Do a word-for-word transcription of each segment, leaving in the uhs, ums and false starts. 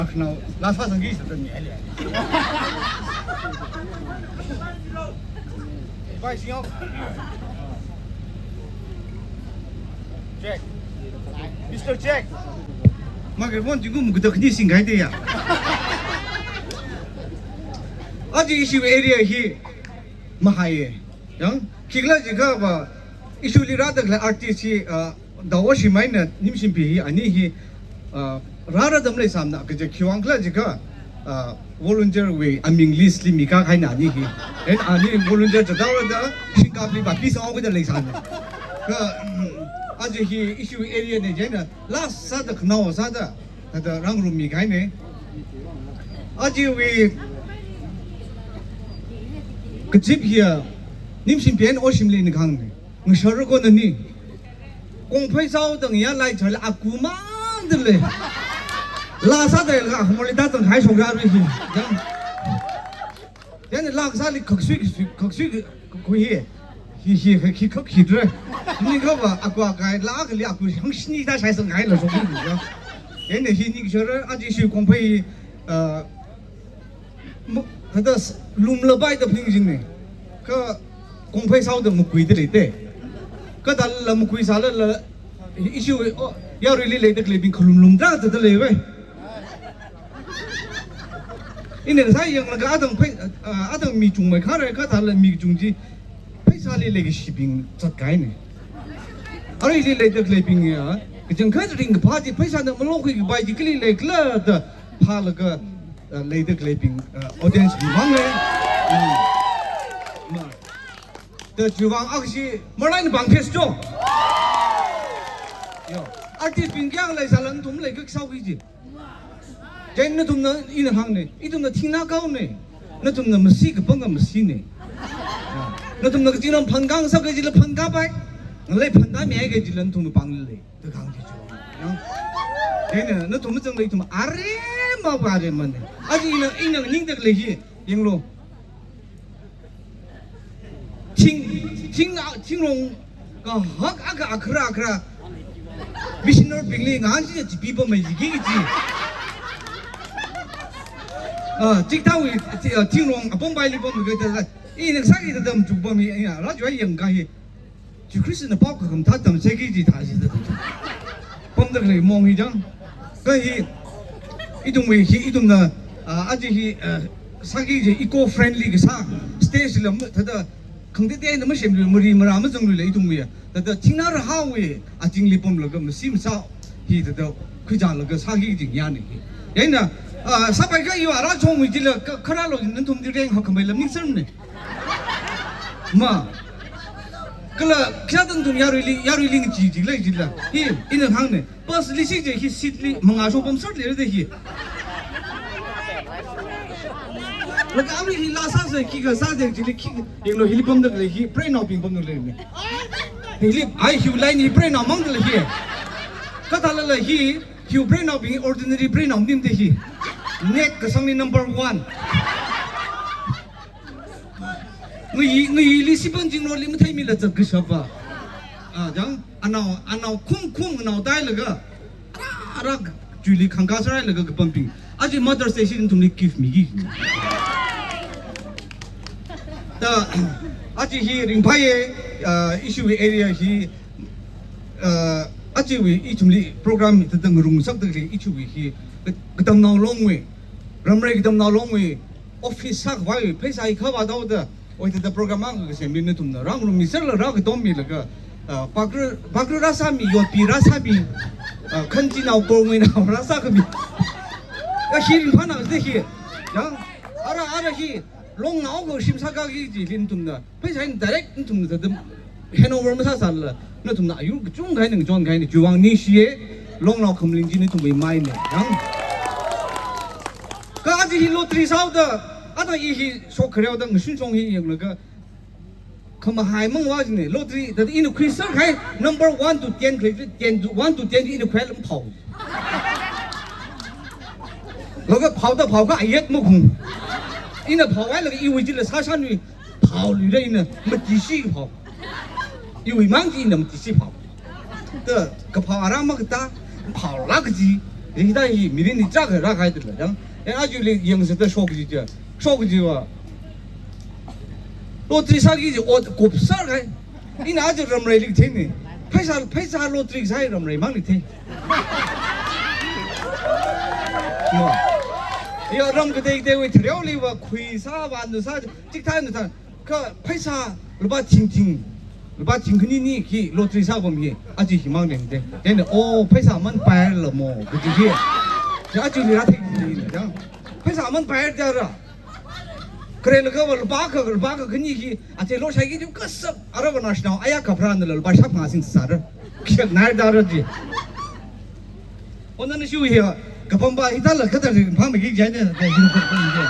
Now, last pass ang gisa tani ali. Bye, see you. Check. Mister Check. Microphone jingkum kutak ni singkai de ya. Aji issue area hi mahai. Yang, khikhala jiakha va, issue li rāda khalei artist hi, ah, Dao Oshim eina Nimshimpi hi, ani hi, ah, rāra dam leisāmana, kaja khiwuivang khala jiakha, ah, volunteer wui aming list li mikahai na ani hi. Then ani volunteer chāda rāda, shingkapli va pisa ong kida leisāna. Kha, mm, aja hi issue area na, chieina, last sāda khanao sāda, thāda rāngarum mikahai na. Aja wui kazip hiya, Nimshimpi eina Oshimli ina kahāngna. Ngashar ko nani. Kongphei sāhaoda ngayā lai chālala aku mangda lei. Laa sāda laga akhamorli tāzang hai shokra rui hi. Yang. Then laa kasāli khaksui, khaksui, khaksui khui hi. Hi, hi, hi, hi, khak hi dre. Ni kha va, aku akai, laa akhali aku hangshini tāshai sāngai la shok hi ya. Then hi ni ngashar, aja issue kongphei, uh, mu-, thāda s-, lumlapai da phaningching na. Kha kongphei sāhaoda makhuida lei te. Kathālala makhui sālala issue, oh, yaruili leida khaleibing khalumlum da thāda lei ve. Ina ngasā yanglaga adang phei, ah, adang mi chungmei khare kathālala mi chung chi pheisāli leikashibing zatkahai na. Aruili leida khaleibing ya, kachangkhat ringkaphā chi pheisāna malokhui kapai chi kali leikhala da phālaga, ah, leida khaleibing, ah, audience bing mang lei. Mm. Ma. Da chiwuivang akhashi, marlaina bang phest cho. Yo, artist bing kayākha leisālala nathum leikasā hui chi. Chieina nathumna ina hāngna, ithumna thingnā kaona, nathumna masi kapanga masina. Ya. Nathumna kachi nam phankā ngasaka jila phankāpai, ngalei phankāmihai kajila nathum pāngli lei, da kahāng chi cho. Ya. Chieina nathum mazangla ithum aremma va aremmana. Aja ina, ina nganingda khalei hi, yanglu. Thing, thing, thingrong kahak akha akhara akhara. Missionary bingli ngahānshi chi pipam mai jiki chi. Ah, chithāwui, thi-, ah, thingrong apam paili pam ka ta, i nang sāki ta dam chuk pam i, i, ra jwa yang ka hi. Jishu Khristana pao kakhamathā tamseki ji thāsi da. Pamda khalei mong hi chang. Kha hi, ithumwui hi, ithumna, ah, aja hi, ah, sāki ji eco-friendly kasā, stage la ma, thāda, khangatei eina masemlui, mari mara mazangluila ithumwui ya. Thāda, thingnā rahāwui, azingli pamlaga masi masā hi thāda, khuizālaga sāki ji ngayāna hi. Chieina, ah, sāpai kha iva rāchongwui jila, kha, kharālo jin nathum di reng hakkhamei lam ningsarmana. Ma. Kala, khayā tangthum yaruili, yaruili ngachi jilei jila. Hi, ina hāngna. Bus li shi je hi seat li mangā shong pamsar lei da hi. Laga arui hi laa sāsa khikha sāde jili khi, yanglu hili pamda khalei hi, preinaobing pamda khalei na. Hili, ai hiwui line hi preinaomang da lei hi. Kathālala hi, hiwui preinaobing ordinary preinao maningda hi. Net kasangli number one. Ngayi, ngayili sipan jingroli matheimila zatkashapa. Ah, chang, anao, anao khum khum nganao tailaga. Ara, ara, chuili khangkā sārailaga kapambing. Aja Mother's Day shi nathumli gift miki. Ta, aja hi ringphāya, ah, issue area hi, ah, ajawui ithumli program hi thāda ngarumngasakda khalei issue hi, Katamnao Longwui, Ramrei Katamnao Longwui, office sākhavai, pheisā hi khavā thaoda, oi thāda program ang kasemli nathumna, rāngarummi sārla rākatommilaga, ah, pakra, pakra rāsāmi, yotpi rāsāmi, ah, khanchinao korngwinao rāsākhami. Ka hi ringphāna da hi, yang, ara, ara hi, Longnao ko shim sākaki jili nathumna, pheisā hi direct nathumna thāda handover masāsālala, nathumna ayur kachungkha eina ngachonkahaina, chiwuivang ningshiya, Longnao khamaling chi nathumwui maina, yang. Kha aja hi lottery sāhaoda, ata i hi shok khareo da ngashun shong hi yanglaga, khamahai mangva jina, lottery, thāda ina khuisākahai number one to ten khalei, ten to, one to ten ina khuihaila maphao. Laga phaoda phaokha ayet makhung. Ina phaohailaga iwui jila sāshanwui phaoluira ina matishi phao. Iwui mang chi ina matishi phao. Ta kaphao ara makatā, phaolāk kaji. Hithāda hi mirinli chak rākahai tala, yang, yang ajali yangsa da shok ji ja. Shok jiva. Lottery sāki ji ot kupsār kahai. Ina aja ramreili thei ni. Pheisā, pheisā lottery sāi ramrei mangli thei. Ya. Ya, ram kateiteowui thareoliva khuisā vānda sā, chithānda thā. Kha pheisā lupā thingthing, lupā thingkhani ni khi lottery sāpam hi, aja himang leng de. Then, oh, pheisā aman pairla mo, kaji hi. Ya, ajali rāthei ni, ya. Pheisā aman pair da ra. Kharelakhava lupā akha, lupā akha khani hi, athei loshai ki ju kasak, ara va national, aya kapra na la lupā shap nga sing sāra. Khek nai da ra ji. Ona na shu hi, kapam ba hithāla kathā ri phamiki jai ne, da hi kapam ji.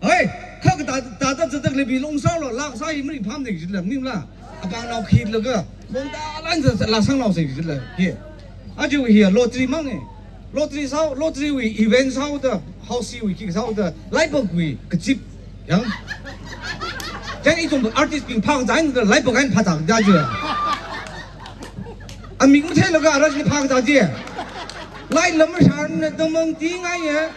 Hai, kha kata, tata zatak lebi longsālo, lāksā hi mari pham ne jila, ning la. Apāng nao khitlaga, kongta lan sa, la sang nao sa jila, hi. Aja hi lottery mang e. Lottery sāo, lottery wui event sāoda, house wui ki sāoda, laipakwui kazip, yang. Chang ithum artist bing phang zain da, laipak hain phazak da ju. Amik matheilaga artist ni phang zak ji. Lai lam sharna da mang ti ngai e.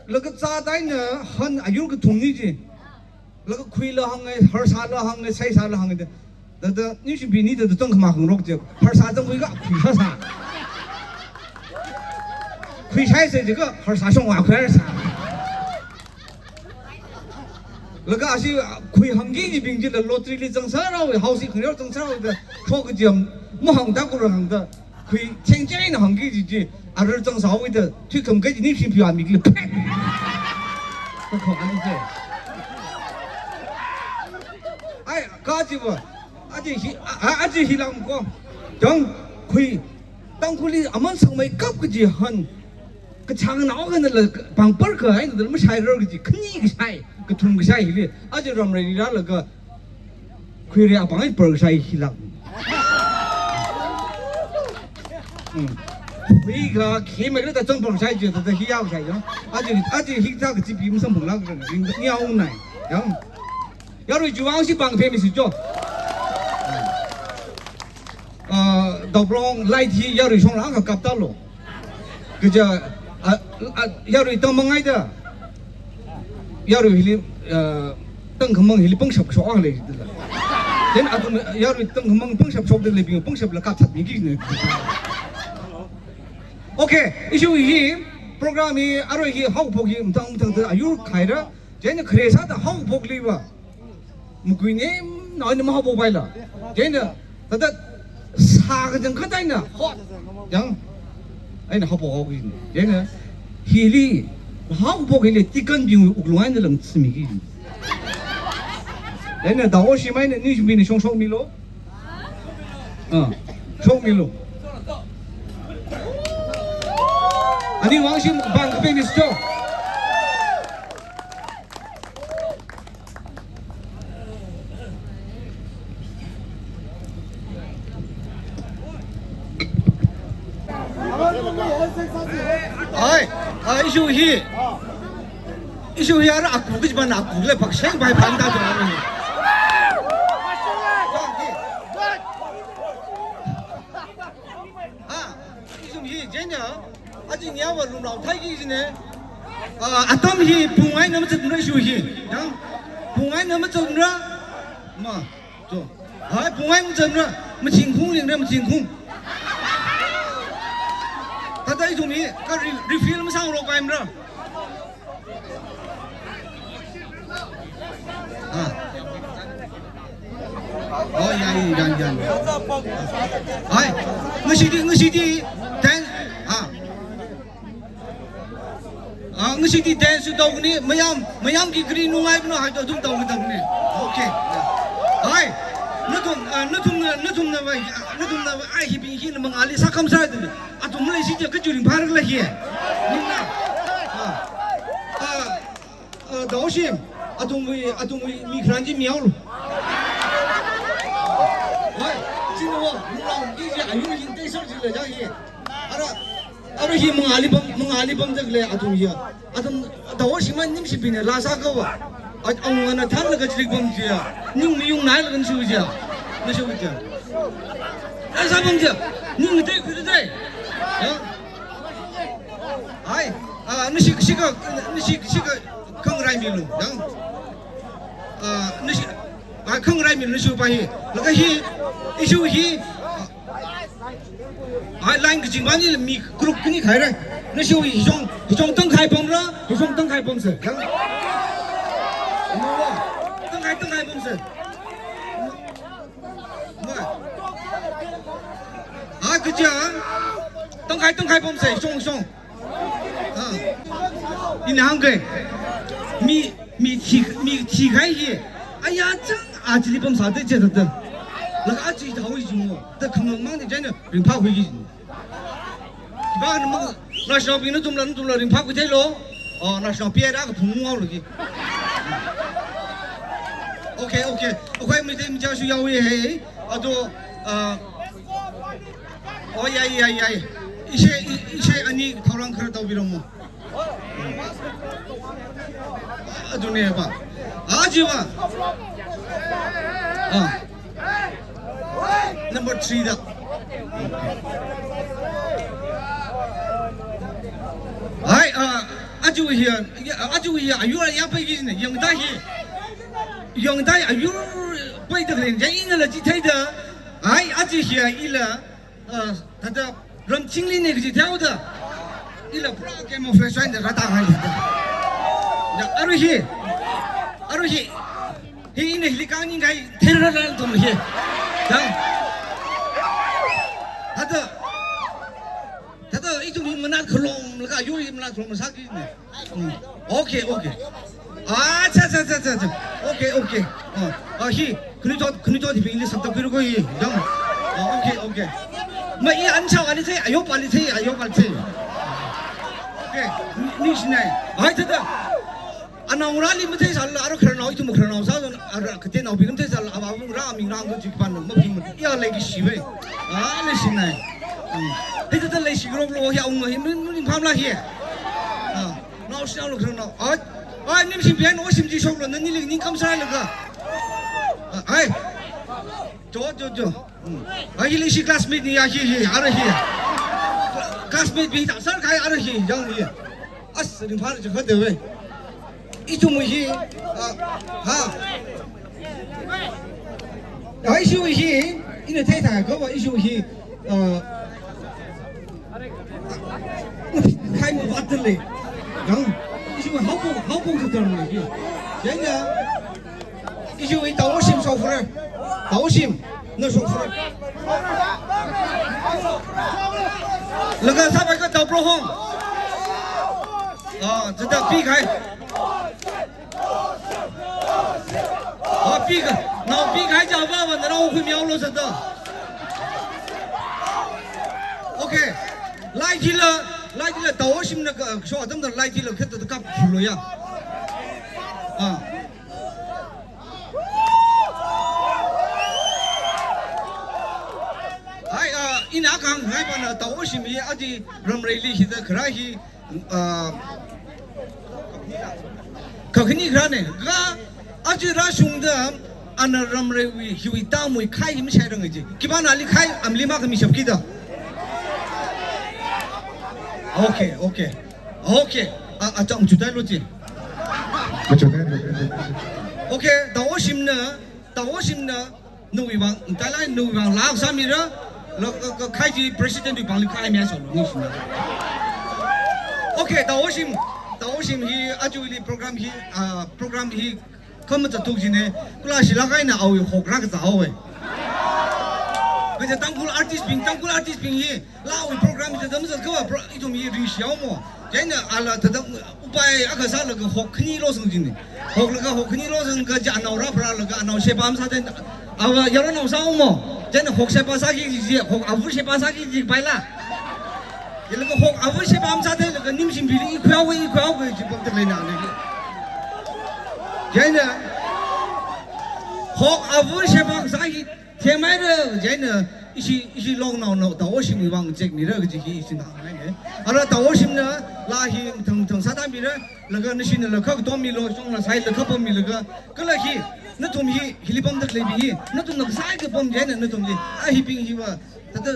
Laga zā taina han ayur kathum ni ji. Laga khuila hānga, harsāla hānga, shaisāla hānga da. Da, da, ni shim bini da, da tang kama khangarok je. Harsā tang khuiga, khui harsā. Khui shaisa jiakha, harsā shongwa khui harsā. Laga ashi, khui hāngki jibing jila lottery li zangsāra wui, house khangarok zangsāra wui da, shok kajam, mahāngda kurang da. Khui chengcheng na hāngki ji ji, arar zangsāwui da, thuikham kaji ni shim piwa mikli. Kakho ani je. Ai, kaji va. Aja hi, a, a, aja hi lam ko. Jang, khui. Tangkhulli aman sangmei kap kaji han. Kachāng nao khana la pangpar kahai na da mashairar kaji. Khani kashai, kathum kashai hili. Aja ramreili rālaga. Khuirei apāng ai par shai hilak. Hmm. Khuiga khi mai da zang par shai je da hi yao shai yo. Aja, aja hi za kaji bi masam bang lak ring ni au nai. Yang. Yarui juang shi pāng phe mi si jo. Ah, Daoprong lai thi yarui shong la ka kap ta lo. Kaja, a, a, yarui tang mangai da. Yarui hili, a, tang khamang hili pangshap shok a lei da. Then athum yarui tang khamang pangshap shok da lei bing pangshap la kap that mi ki ne. Okay, issue hi, program hi, arui hi, haophok hi, mthang mthang da ayur khaira. Then khare sāda haophokli va. Mukui ne, na ne mahaophok paila. Then, tada sā kachangkhat eina, hot. Yang, eina haophok haoki ne. Then, hili, haophok hili, tikan bing wuklung eina lang tsimi ki. Then, Daoshim eina, ni shim bini shong shong mi lo. Ah, shong mi lo. Ani wang shim bang kape ni sto. Ai, ai, issue hi. Issue hi ara aku kich ban aku le pak sheng bai ban da dong. Ha, issue hi jenya. Aji nya wa lumlao thai ki jine. Ah, atam hi pung eina mazatmara issue hi. Yang pung eina mazatmara. Ma, jo. Hai, pung eina mazatmara. Maching khung lingre, maching khung. Tata ithum hi, ka re-, refill masang ro kaimara. Ah. Oh, ya, ya, ya, ya. Hai, ngashidi, ngashidi, then, ah. Ah, ngashidi dance tau ni, mayam, mayam ki kri nungai bino hai to tum tau ni tau ni. Okay. Hai. Nathum, ah, nathum, nathum na vai, nathum na vai, ai hi bing hi na mangali sa kam sa de. Athum le si ja ka juring phar la hi. Nina. Ah. Ah, ah, Daoshim. Athumwui, athumwui mi kharan ji miao lo. Hai. Jin wo, nunga ki ji ayu jin te sar ji le ja hi. Ara, ara hi mangali bam, mangali bam jak le athum ya. Athum Daoshim man nim shi bine la sa ka wa. At ang wana thang la ka chlik bam ji ya. Nim mi yung nai la kan shu ji ya. Na shu ji ya. Ai, sāpam je. Ning te khuidai. Ya. Ai, ah, nashi, shikha, nashi, shikha khangarai milu. Ya. Ah, nashi, ah, khangarai milu, nashi pa hi. Laga hi, issue hi, ah, ai, line kaching bani mi group khani khaira. Nashi hi shong, hi shong tangkhai pamra, hi shong tangkhai pamsa. Ya. Tangkhai, tangkhai pamsa. Ah, kaja, tangkhai, tangkhai pamsa, shong, shong. Ah. Ina hāngkahai. Mi, mi thi, mi thikahai hi. Aya chang, a chili pamsāda je da. Laga chi thao yi jung. Da khamang mang de jana, ringphākhui yi jung. Ba na mang, national bing na tumla, tumla ringphākhui thei lo. Oh, national P R ka phung ngau lo ki. Okay, okay. Okay, mi te mi ja shu yao ye hai. Ado, ah, oh, yai, yai, yai. Ishe, i-, ishe ani thaorang khara tau biro mo. Adune ba. Aji ba. Ah. Number three da. Ai, ah, aji hi, ya, aji hi, ayur ya pai ki ne, yangda hi. Yangda ayur pai da len, ya ina la ji thai da. Ai, aji hi, ila. Ah, thāda ramchingli ne kaji thao da. Ila pura camouflage shine da rātā hai da. Ya, arui hi. Arui hi. Hi ina hili kang ning kai thera ran tum hi. Dang. Thāda. Thāda ithum hi manat khalom laga, yur hi manat khalom sāki ne. Hmm. Okay, okay. Ah, cha, cha, cha, cha, cha. Okay, okay. Ah, ah, hi, khani thot, khani thot hi bing li sab ta khuiru ko hi. Dang. Ah, okay, okay. Ma i an chao ani thei, ayo pa li thei, ayo pa li thei. Okay, ni, ni shinai. Ai, thāda. Anaorali mathei sālala, aro khararnao, ithum khararnao sā, aro kateonaobing mathei sālala, avāvung rā, aming rā, ang ko jik pan, maphi ma. Ya lei ki shiwei. Ah, lei shinai. Hmm. Hi thāda lei shi grok lo, ya ung hi, mun, mun pham la hi. Ah. Nao shi nao lo khararnao. Ai, ai, nim shim pian, o shim ji shok lo, nani ling ning kam sālaga. Ai. Jo, jo, jo. Hmm. Ai, hi li shi classmate ni ya hi, hi, ara hi. Classmate bi ta sar kai ara hi, yang hi. As, ring phar je kha de wei. Ithum hi, ah, ha. Ai, issue hi, ina thei thā ko, issue hi, ah, Khai ma vat le. Yang, issue haopong, haopong tu term le ki. Yang ya, issue i tao shim shok fura. Tao shim, na shok fura. Laga sāpai ka tao pro hong. Ah, zata pi khai. Oh, pi ka, nao pi ka ja ba ba na rao khui miao lo sa da. Okay. Lai ji la, lai ji la tao shim na ka, sho atam da lai ji la khat da kap lo ya. Ah. Ai, ah, ina kang hai pa na tao shim hi aji ramrei li hi da khara hi. Ah, kakhani kharā ne, ga aja rāshungda ana ramreiwui, hiwui tamui khai hi mashairang ji. Khipāna ali khai, amli ma kami shapki da. Okay, okay. Okay. A, a, chang chutai lo ji. Machutai lo. Okay, tao shimna, tao shimna, Nawui vang, talai nawui vang lak sāmira, la, la, la, khai ji president wui vang li khai mi aso lo, ni shina. Okay, tao shim, tao shim hi, aja li program hi, ah, program hi, kham cha tuk jine, kula shila kaina awui hok rak za awui. Kaja Tangkhul artist bing, Tangkhul artist bing hi, Lawui program hi thāda mazat kava pro-, ithum hi ringshi yao mo. Chieina ala thāda upai akha sālaga hok khani losang jine. Hoklaga hok khani losang kaja anao rāpharālaga anao sheba masāthei. Ava yaronao sā mo. Chieina hok sheba sāki ji, hok avur sheba sāki ji paila. Yalaga hok avur sheba masātheilaga nimshim bili i khuiwui, i khuiwui ji pam tak leina le. Chieina hok avur sheba sāki Themai ra, chieina, ishi, ishi longnao nao, tao shimwui vang check mi ra, kaji hi ishi na, ai ne. Ara tao shimna, la hi, thang, thang sāda mi ra, laga nashina la kha katom mi lo, shong la sai la kha pam mi laga, kala hi, Nathum hi, hili pamda khaleibing hi, nathumna kasā kapam chieina nathum hi. A hibing hiva, tata.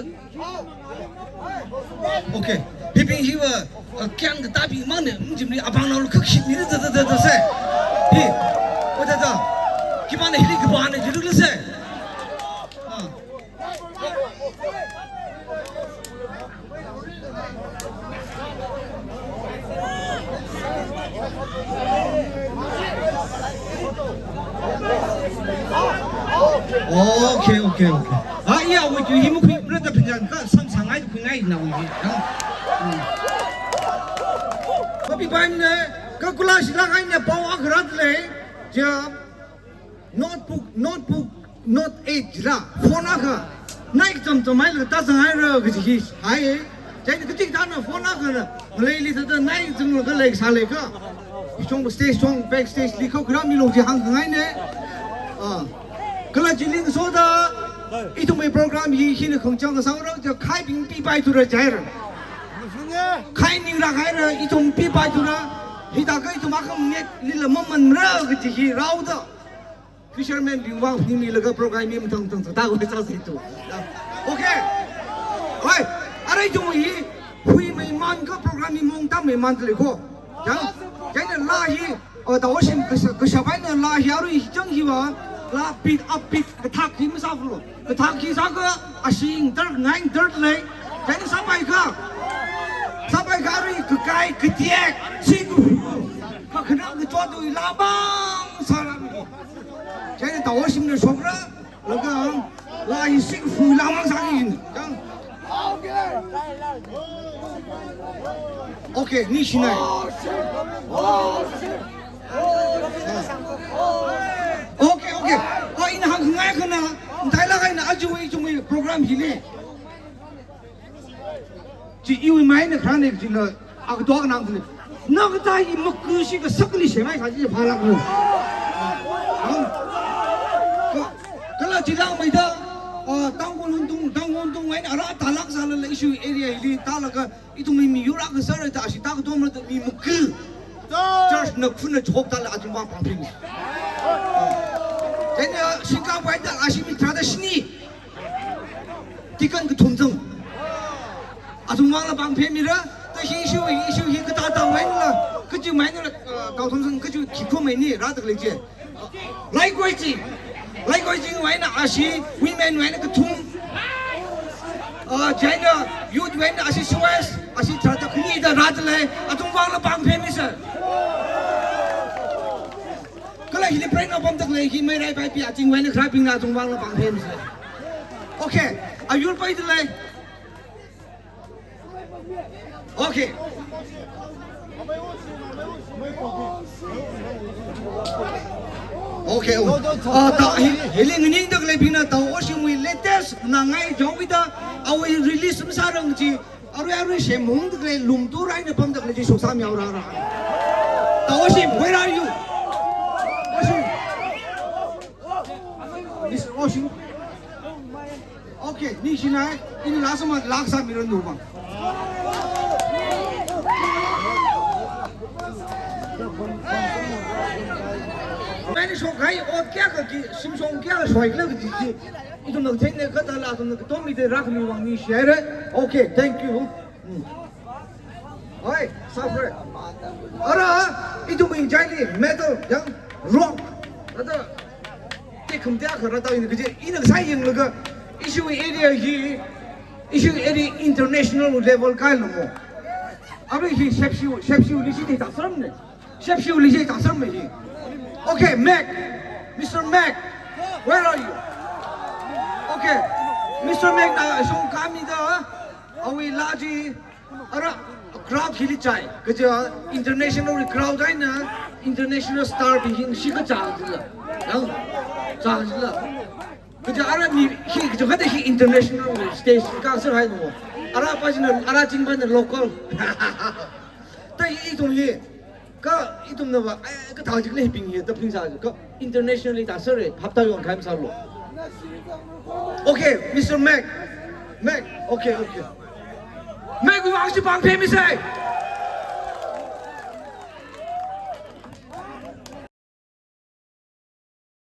Okay. Hibing hiva, a, kyang katābing mangna, mjimli abang nao khak shit ni tata tata se. Hi. O tata. Khipāna hili khipāna jilu se. Ah. Okay, okay, okay. Ah, iya, wui tui hi makhuimara da pingyan ka samsāngai khuingaina wui hi. Ah. Hmm. Mapipaimana, ka kula shilak eina pao akha rāda lei. Ja, notebook, notebook, note eight la, phone akha, nai kachamcham hailala tāzang haira kaji hi hai. Chieina katik tana phone akhana, ngaleili thāda nai zanglaga leisā leika. Shong stage shong, backstage li khokharā milu chi hāngkhangaina. Ah. Kala chili ngasoda, ithumwui program hi hina khangachang sāra, ja khaibing pipaithura jaira. Khai ningra haira, ithum pipaithura, hithākha ithum akham net lila mamanmara kaji hi rāhaoda. Fisherman bing vang phaningmilaga program hi mathang thang sāda wui sāsi tu. Okay. Oi, arui ithum hi, huimeiman ka program hi mong tāmeiman tali ko. Ya, chieina laa hi, o, Tao Oshim kashap, kashap eina laa hi arui chang hiva, laa beat upbeat kathak hi masālu. Kathak hi sākha ashee ngatar ngai ngatar lei. Chieina sāpaikha. Sāpaikha arui kakai katiek, sing. Kakhanang kachot tui laa bang sāra. Chieina Tao Oshimna shokra, laga, laa hi sing fu laa mang sāki hin. Chang. Okay, ningshinai. Okay, okay. Oh, ina hāngngai khana, ndaila kaina aja wui chungwui program hili. Chi iwui maina kharāna chila, akha tuak nang tali. Nang katai i makushi kasakli semai kaji phalak nu. Ang. Ka, kala chila maida, ah, Tangkhul Lungtung, Tangkhul Lungtung wui eina ara tālak sālala issue area hili tālaga, ithumwui miyur akha sāra da ashi tākatomra da mi maku. Church na khuna chok tāla athum vang pangphim. Chieina shingkap wui eina ashi mi tharāda shini. Deacon kathum zang. Athum vangla pangphemmira, ta hi issue, issue hi katā tang wui einala, kachi wui einala, uh, Tao Thomson kachi khikho maini, rāda khalei chi. Lai Koiching, Lai Koiching wui eina ashi, women wui eina kathum. Uh, chieina youth wui eina ashi C Y S, ashi tharāda khani da rāda lei, athum vangla pangphemmisa. Kala hili pray na pamda khalei hi Meirai Vaipi aching wui eina kharābingna athum vangla pangphemmisa. Okay, ayur paida lei. Okay. Okay, okay. Ah, ta hi, hili nganingda khaleibingna Tao Oshimwui latest na ngai jawida, awui release masārang chi, arui arui semhungda khalei lumtu raina pamda khalei chi shoksam yaora ra. Tao Oshim, where are you? Oshim. Mister Oshim. Okay, ningshinai, ina last month lak sāmiran nu bang. Mani shokhai, ot kayākha ki, shimshong kayākha shoikhala kaji chi. Ithumna theingnei kathāla, ithumna katom mida rākhami vang ningshihaira. Okay, thank you. Hmm. Oi, sāpre. Ara, ithumwui ngachaili metal, yang, rock. Ada, tekam tia kharā tau ina kaji, ina sai yanglaga, issue area hi, issue area international level kahaila mo. Arui hi sepsiu, sepsiu li shi te ta sram ne. Sepsiu li shi ta sram ne hi. Okay, Mac. Mister Mac, where are you? Okay. Mister Mac na shong kami da, awui laa chi, ara, crowd hili chai, kaja international crowd eina, international star bing hi shi kachā jila. Yang, chā jila. Kaja ara mi hi, kaja kata hi international stage kasā hai no. Ara pa jina, ara ching pa na local. Ta hi ithum hi, ka ithumna va, eh, kathā jikle bing hi, ta ping sā, ka internationally ta sāra, hapta yong khaim sālu. Okay, Mister Mac. Mac, okay, okay. Mac, we want you to pangphemmisa.